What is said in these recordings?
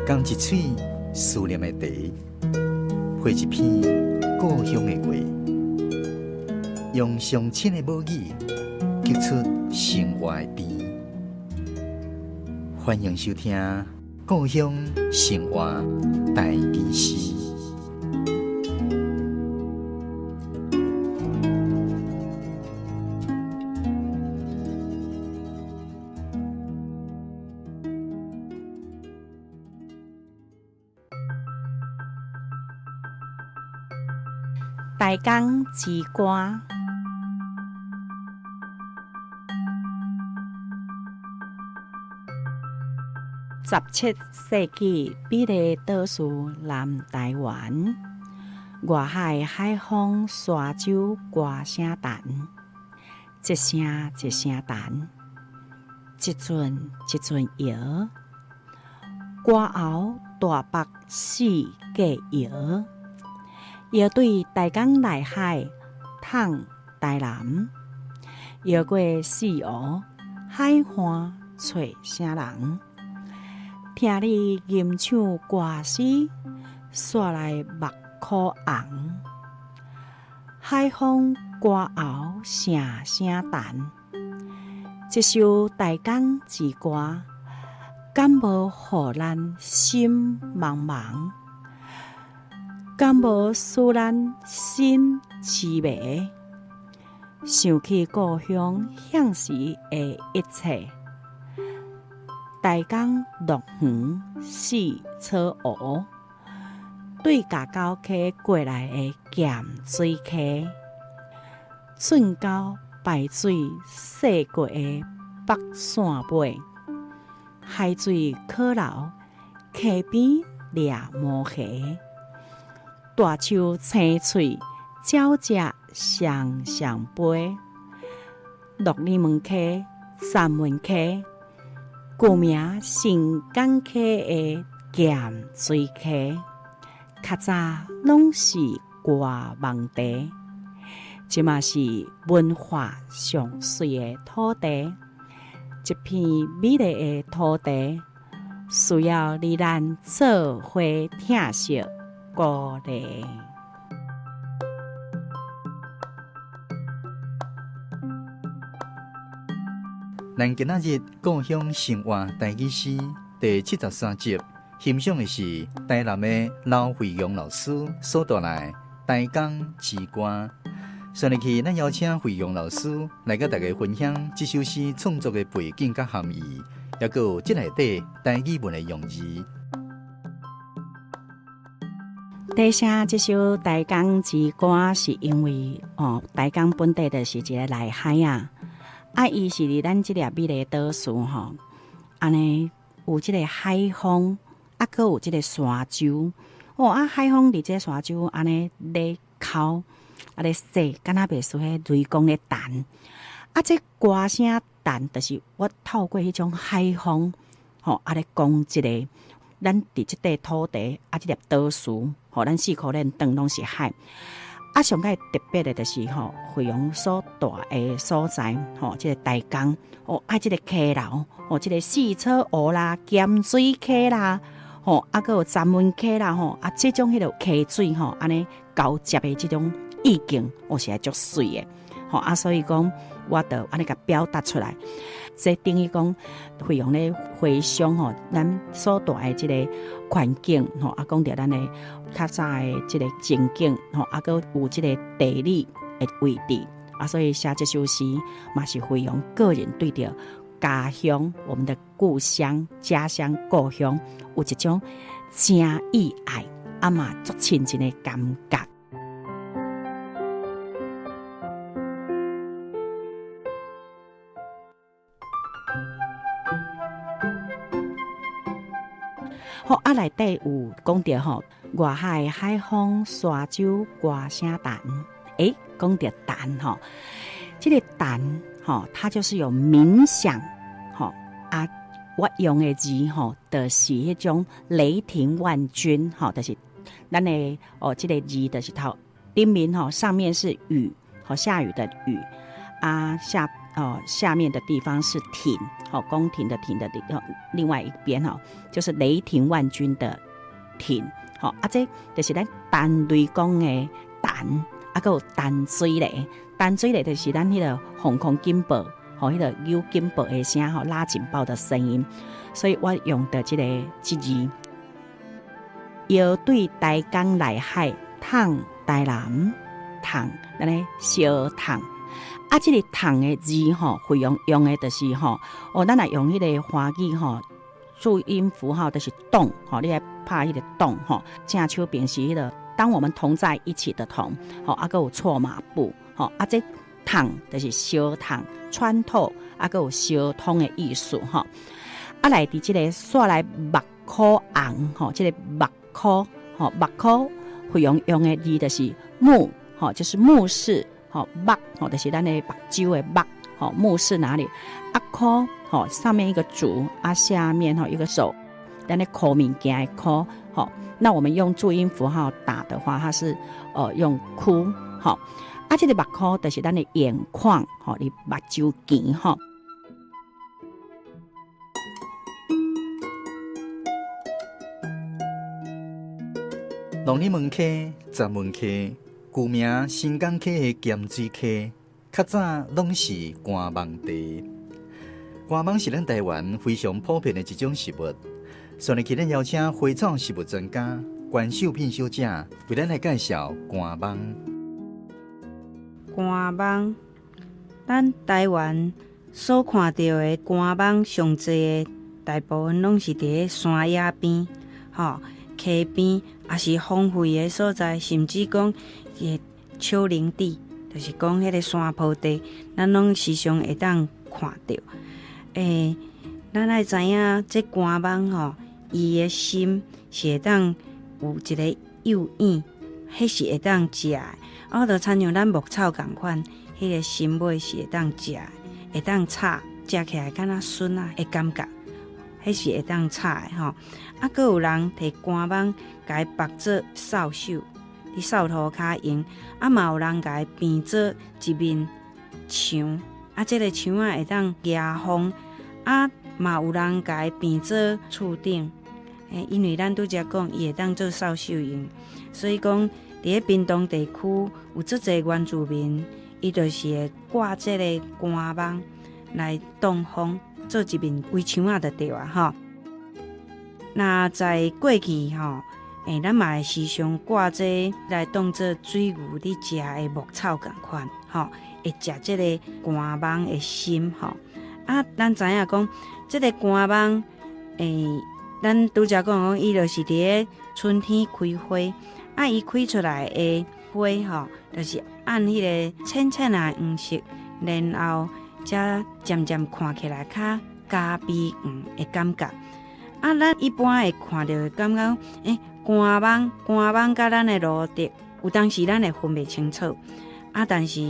仝一喙思念的茶，配一篇故鄉的話，用上親的母語，激出生活的甜。歡迎收聽《故鄉生活台語詩》。台江之歌。17世紀，美麗島嶼南台灣，外海海風沙洲歌聲彈，一聲一聲彈，一陣一陣搖，歌喉大北四界搖。搖對台江內海淌台南，搖過四湖海岸揣啥人？聽你吟唱歌詩，煞來目箍紅。海風歌喉聲聲彈，這首台江之歌，敢無予咱心茫茫？敢無使咱心悽迷？想起故鄉向時的一切，台江樂園四草湖，對莢溝溪過來的鹹水溪，圳溝排水洗過的北線尾，海水可流，溪邊掠毛蝦。大樹青翠，鳥隻雙雙飛。鹿耳門溪、三門溪，舊名新港溪的鹹水溪，較早攏是歌夢地，這嘛是文化上媠的土地，一片美麗的土地，需要你咱做伙疼惜。鼓勵。咱今仔日故鄉生活台語詩第73集，欣賞的是台南的劉惠陽老師所帶來《台江之歌》。上日去，咱邀請惠陽老師來佮大家分享這首詩創作的背景佮含義，抑閣有這內底台語文的用字。咧寫這首《台江之歌》，是因為哦，台江本地就是一个內海啊，啊，伊是佇咱這粒美麗島嶼吼，按呢有這个海風，啊，閣有這个沙洲，哦，啊，海風佇這沙洲按呢咧敲，啊咧洗，敢若袂輸彼雷公咧彈，啊，這歌聲彈，就是我透過彼種海風，吼，啊咧講這个。咱佇這塊土地，啊，這粒島嶼，吼，咱四箍連轉攏是海。啊，上蓋特別的就是吼，惠陽所蹛的所在，吼，這個台江，哦，啊，這個溪流，吼，這個四草湖啦、鹹水溪啦，吼，啊，閣有三門溪啦，吼，啊，這種彼个溪水吼，按呢交接的這種意境，哦，是足媠的，吼，啊，所以講，我就按呢共表達出來。這等於講，惠陽咧回想吼，咱所蹛的這个環境吼，啊，講著咱的較早的這个情景吼，啊，閣有這个地理的位置，啊，所以寫這首詩嘛是惠陽個人對著家鄉、我們的故鄉、家鄉、故鄉有一種誠意愛，啊嘛足親近的感覺。好，啊，內底有講著吼，外海海風沙洲歌聲彈，欸，講著彈吼，這个彈吼，它就是有冥想吼，啊，我用的字吼，就是彼種雷霆萬鈞吼，就是咱的哦，這个字就是頭頂面吼，上面是雨，吼下雨的雨，啊下。哦，下面的地方是廷，吼，宮廷的廷的另外一邊吼，就是雷霆萬鈞的霆，吼，啊，這就是咱彈雷公的彈，啊，閣有彈水雷，彈水雷就是咱彼个防空警報，吼，彼個有警報的聲，吼，拉警報的聲音，所以我用的這个這字，搖對台江內海，迵台南，迵，咱咧相迵。啊，這个迵的字吼，惠陽用的就是吼，哦，咱若用彼个華語吼，注音符號就是動，吼，你愛拍彼个動吼，正手邊是彼个，當我們同在一起的同，吼，啊，閣有錯馬步，吼，啊，這迵就是相迵穿透，啊，閣有相通的意思，吼，啊，來佇這个煞來目箍紅，吼，這个目箍，吼，目箍惠陽用的字就是目，吼，就是目視。吼，目，吼，就是咱的目睭的目，吼，目是哪裡？啊，箍，吼，上面一個竹，啊，下面吼一個手，咱的箍物件的箍，吼，那我們用注音符號打的話，它是用箍，吼，啊，這个目箍就是咱的眼眶，吼，你目睭墘，吼。農里門溪、閘門溪。舊名新港溪的鹹水溪，較早攏是乾蠓地。乾蠓是咱台灣非常普遍的一種食物。上日起，咱邀請花草食物專家關秀品小姐為咱來介紹乾蠓。乾蠓，咱台灣所看到的乾蠓上濟的，大部分攏是佇咧山野邊、吼溪邊，抑是荒廢的所在，甚至講丘陵地，就是講彼个山坡地，咱攏時常會當看著。咱愛知影，這乾蠓吼，伊的心是會當有一个幼影，彼是會當食的。啊，就親像咱牧草仝款，彼个心尾是會當食的，會當炒，食起來敢若筍仔的感覺，彼是會當炒的吼。啊，閣有人提乾蠓，共伊縛做掃帚。佇掃塗跤用，啊嘛有人共伊編做一面牆，啊，這个牆仔會當遮風，啊嘛有人共伊編做厝頂，因為咱拄才講伊會當做掃帚用，所以講佇咧屏東地區有足濟原住民，伊就是會掛這个乾蠓來擋風，做一面圍牆仔就對啊吼。那在過去吼。咱嘛會時常掛這來當做水牛佇食的牧草仝款，吼，會食這个乾蠓的心，吼。啊，咱知影講，這个乾蠓，咱拄才講講，伊就是佇咧春天開花，啊，伊開出來的花，吼，就是按彼个淺淺的黃色，然後才漸漸看起來較咖啡黃的感覺。啊，咱一般會看著會感覺，乾蠓，乾蠓佮咱的蘆竹，有當時咱會分袂清楚。啊，但是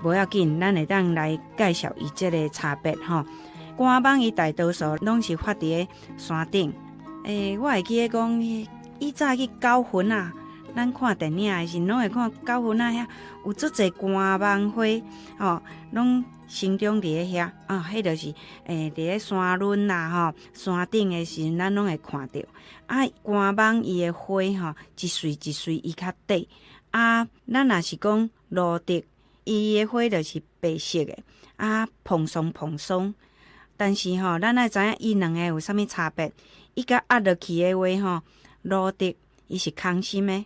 無要緊，咱會當來介紹伊這个差別吼。乾蠓伊大多數攏是發佇咧山頂。我會記得講，以早去九份啊，咱看電影的時陣，攏會看九份仔遐有足濟乾蠓花，吼，攏生長佇咧遐啊，彼就是佇咧山崙啦吼，山頂的時陣，咱攏會看著。啊，乾蠓伊的花吼，一穗一穗伊較短。啊，咱若是講蘆竹，伊的花就是白色的，啊，蓬鬆蓬鬆。但是吼，咱愛知影伊兩個有啥物差別？伊共壓落去的話吼，蘆竹伊是空心的，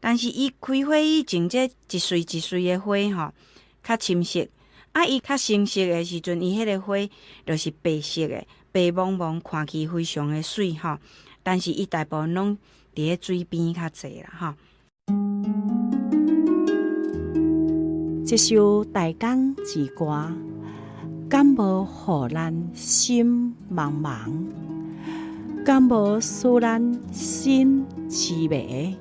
但是伊開花以前，這一穗一穗的花吼，較深色。啊，伊較成熟的時陣，伊彼个花就是白色的，白茫茫，看起非常的媠吼。但是伊大部分攏佇咧水邊較濟啦吼。這首台港之歌，敢無予咱心茫茫？敢無使咱心悽迷？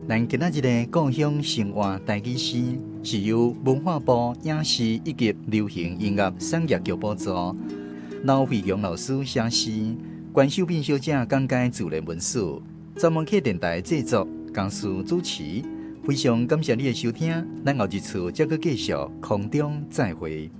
咱今仔日的故鄉生活台語詩，是由文化部影視以及流行音樂產業局補助，劉惠強老師寫詩，關秀敏小姐講解自然文史，專門客電台製作，公司主持。非常感謝你的收聽，咱後一次再閣繼續空中再會。